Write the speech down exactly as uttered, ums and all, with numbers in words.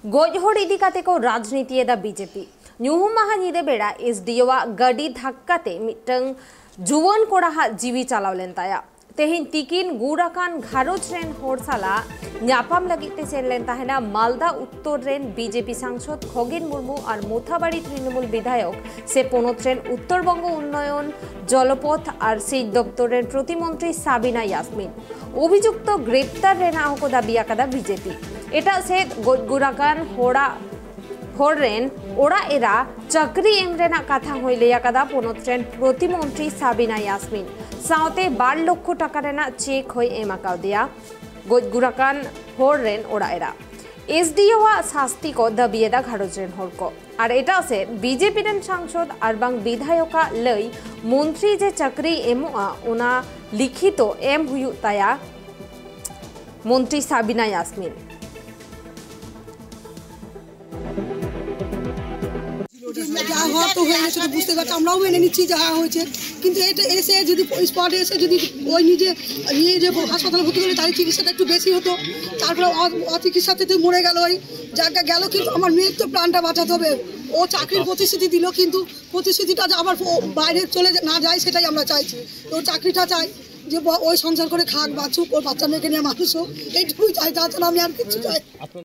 ᱜᱚᱡ ᱦᱚᱲ ᱤᱫᱤ ᱠᱟᱛᱮ ᱠᱚ ᱨᱟᱡᱽᱱᱤᱛᱤᱭᱮᱫᱟ ᱵᱤᱡᱮᱯᱤ᱾ ᱧᱩᱦᱩᱢ ᱢᱟᱦᱟ ᱧᱤᱫᱟᱹ ᱵᱮᱲᱟ ᱮᱥᱰᱤᱳ ᱟᱜ ᱜᱟᱹᱰᱤ ᱫᱷᱟᱠᱠᱟ ᱛᱮ ᱢᱤᱫᱴᱟᱝ ᱡᱩᱣᱟᱹᱱ ᱠᱚᱲᱟ ᱦᱟᱜ ᱡᱤᱣᱤ ᱪᱟᱞᱟᱣ ᱞᱮᱱ ᱛᱟᱭᱟ᱾ ᱛᱮᱦᱮᱧ ᱛᱤᱠᱤᱱ ᱜᱩᱨ ᱟᱠᱟᱱ ᱜᱷᱟᱨᱚᱸᱡᱽ ᱨᱮᱱ ᱦᱚᱲ ᱥᱟᱞᱟᱜ ᱧᱟᱯᱟᱢ ᱞᱟᱹᱜᱤᱫ ᱛᱮ ᱥᱮᱱ ᱞᱮᱱ ᱛᱟᱦᱮᱱᱟ ᱢᱟᱞᱫᱟ ᱩᱛᱛᱚᱨ ᱨᱮᱱ ᱵᱤᱡᱮᱯᱤ ᱥᱟᱝᱥᱚᱫ ᱠᱷᱚᱜᱮᱱ ᱢᱩᱨᱢᱩ ᱟᱨ ᱢᱳᱛᱷᱟᱵᱟᱲᱤ ᱛᱨᱤᱱᱢᱩᱞ ᱵᱤᱫᱷᱟᱭᱚᱠ ᱥᱮ ᱯᱚᱱᱚᱛ ᱨᱮᱱ ᱩᱛᱛᱚᱨ ᱵᱚᱝᱜᱚ ᱩᱱᱱᱚᱭᱚᱱ, ᱡᱚᱞᱚᱯᱚᱛᱷ ᱟᱨ ᱥᱮᱪ ᱫᱚᱯᱛᱚᱨ ᱨᱮᱱ ᱯᱨᱚᱛᱤᱢᱚᱱᱛᱨᱤ ᱥᱟᱵᱤᱱᱟ ᱭᱟᱥᱢᱤᱱ᱾ ᱚᱵᱷᱤᱡᱩᱠᱛᱚ ᱜᱨᱮᱯᱛᱟᱨ ᱨᱮᱱᱟᱜ ᱦᱚᱸᱠᱚ ᱫᱟᱹᱵᱤ ᱟᱠᱟᱫᱟ ᱵᱤᱡᱮᱯᱤ᱾ ᱮᱴᱟᱜ ᱥᱮᱫ, ᱜᱚᱡ ᱜᱩᱨ ᱟᱠᱟᱱ ᱦᱚᱲᱟᱜ, ᱦᱚᱲ ᱨᱮᱱ ᱚᱲᱟᱜ ᱮᱨᱟ ᱪᱟᱹᱠᱨᱤ ᱮᱢ ᱨᱮᱱᱟᱜ ᱠᱟᱛᱷᱟ ᱦᱚᱸᱭ ᱞᱟᱹᱭ ᱟᱠᱟᱫᱟ ᱯᱚᱱᱚᱛ ᱨᱮᱱ ᱯᱨᱚᱛᱤᱢᱚᱱᱛᱨᱤ ᱥᱟᱵᱤᱱᱟ ᱭᱟᱥᱢᱤᱱ᱾ ᱥᱟᱶᱛᱮ ᱵᱟᱨ ᱞᱚᱠᱷᱚ ᱴᱟᱠᱟ ᱨᱮᱱᱟᱜ ᱪᱮᱠ ᱦᱚᱸᱭ ᱮᱢ ᱟᱠᱟᱣᱫᱮᱭᱟ ᱜᱚᱡ ᱜᱩᱨ ᱟᱠᱟᱱ ᱦᱚᱲ ᱨᱮᱱ ᱚᱲᱟᱜ ᱮᱨᱟ᱾ ᱮᱥᱰᱤᱳ ᱟᱜ ᱥᱟᱥᱛᱤ ᱠᱚ ᱫᱟᱹᱵᱤᱭᱮᱫᱟ ᱜᱷᱟᱨᱚᱸᱡᱽ ᱨᱮᱱ ᱦᱚᱲ ᱠᱚ᱾ ᱟᱨ ᱮᱴᱟᱜ ᱥᱮᱫ, ᱵᱤᱡᱮᱯᱤ ᱨᱮᱱ ᱥᱟᱝᱥᱚᱫ ᱟᱨ ᱵᱟᱝ ᱵᱤᱫᱷᱟᱭᱚᱠ ᱟᱜ ᱞᱟᱹᱭ, ᱢᱚᱱᱛᱨᱤ ᱡᱮ ᱪᱟᱹᱠᱨᱤᱭ ᱮᱢᱚᱜᱼᱟ, ᱚᱱᱟ ᱞᱤᱠᱷᱤᱛᱚ ᱮᱢ ᱦᱩᱭᱩᱜ ᱛᱟᱭᱟ ᱢᱚᱱᱛᱨᱤ ᱥᱟᱵᱤᱱᱟ ᱭᱟᱥᱢᱤᱱ᱾ যা হওয়ার তো হয়ে গেছে, তো বুঝতে পারছি, আমরাও মেনে নিচ্ছি যা হয়েছে। কিন্তু এটা এসে যদি স্পটে এসে যদি ওই নিজে নিয়ে যে হাসপাতালে ভর্তি করে, তাহলে চিকিৎসাটা একটু বেশি হতো। তারপরে অ- অচিকিৎসাতে তো মরে গেল, ওই জায়গা গেল। কিন্তু আমার মেয়ের তো প্রাণটা বাঁচাতে হবে। ও চাকরির প্রতিশ্রুতি দিল, কিন্তু প্রতিশ্রুতিটা যে আমার ও বাইরে চলে যে- না যায়, সেটাই আমরা চাইছি। তো চাকরিটা চাই, যে ব- ওই সংসার করে খাক, বাঁচুক, ওর বাচ্চা মেয়েকে নিয়ে মানুষ হোক, এইটুকুই চাই। তাছাড়া আমি আর কিছু চাই।